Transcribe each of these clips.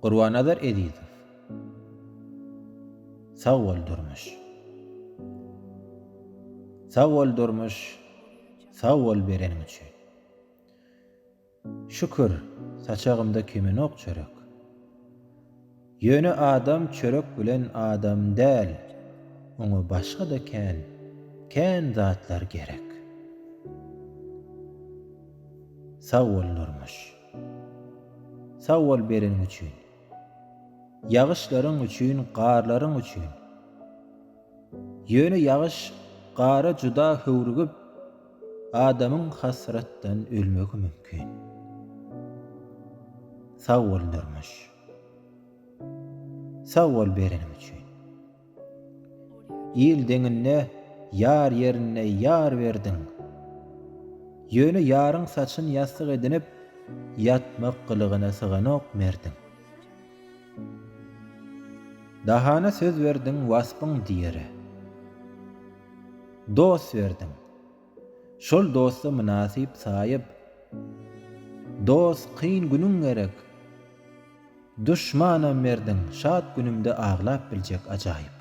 Gurbannazar Ezizow. Sag bol durmuş. Sag bol durmuş, sag bol bereniň üçin. Şükür, saçagymda kemenok çörek. Ýöne adam çörek bilen adam däl, oňa başga-da kän, kän zatlar gerek. Sag bol durmuş. Sag bol bereniň üçin. Ýagyşlaryň üçin, garlaryň üçin. Ýöne ýagyş gara juda höwrügip, adamyň hasratdan ölmegi mümkin. Sag bol durmuş. Sag bol bereniň üçin. Il deňinde ýar ýerinde ýar berdiň. Ýöne ýaryň saçyn ýassyk edinip ýatmak gylygyna syganok merdiň. Dahana söz berdiň waspyň diýere. Dost berdiň. Şol dosta mynasyp saýyp. Dost kyn günüň gerek. Duşmanam berdiň şat günümde aglap biljek ajaýyp.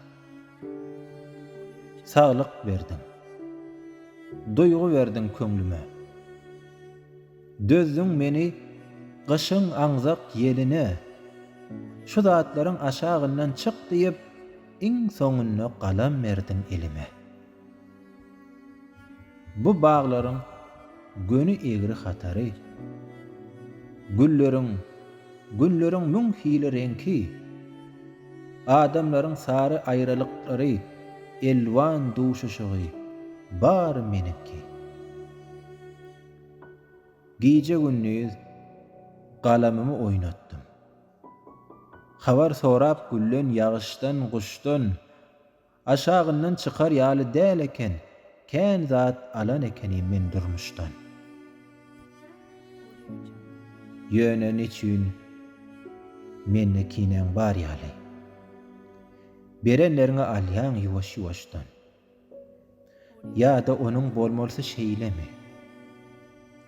Saglyk berdiň. Duýgy berdiň köňlüme. Dözdüň meni gyşyň aňzak ýeline. Şu zatlaryň aşagyndan çyk diýip, iň soňunda galam berdiň elime. Bu baglaryň göni egri hatary, Gülleriň, günleriň müň hili reňki, Adamlaryň sary aýralyklary, Elwan duşuşygy, bary meniňki. Gije-gündiz galamymy oýnatdym. Habar sorap güllen ýagyşdan, guşdan, Aşagyndan çykar ýaly däl eken, Kän zat alan ekenim men durmuşdan. Ýöne neçüýn mende kinäň bar ýaly. Berenleriňi alýaň ýuwaş-ýuwaşdan. Ýa-da onuň bolmalysy şeýlemi?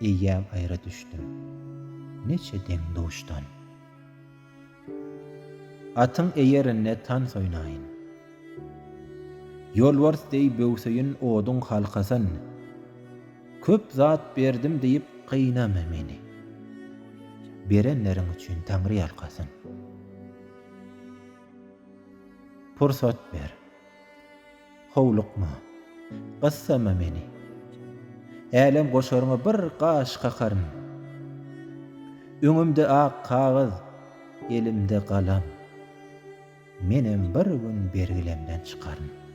Eýýäm aýra düşdüm neçe deň-duşdan. Atyň eýerinde tans oýnaýyn. Ýolbars deý böwseýin oduň halkasyn. Köp zat berdim diýip gynama meni. Berenleriň üçin Taňry ýalkasyn. Pursat ber. Howlukma. Gyssama meni. Älem goşaryňa bir gaş kakaryn. Öňümde ak kagyz, elimde galam. Menem bir gün bergilemden çykaryn.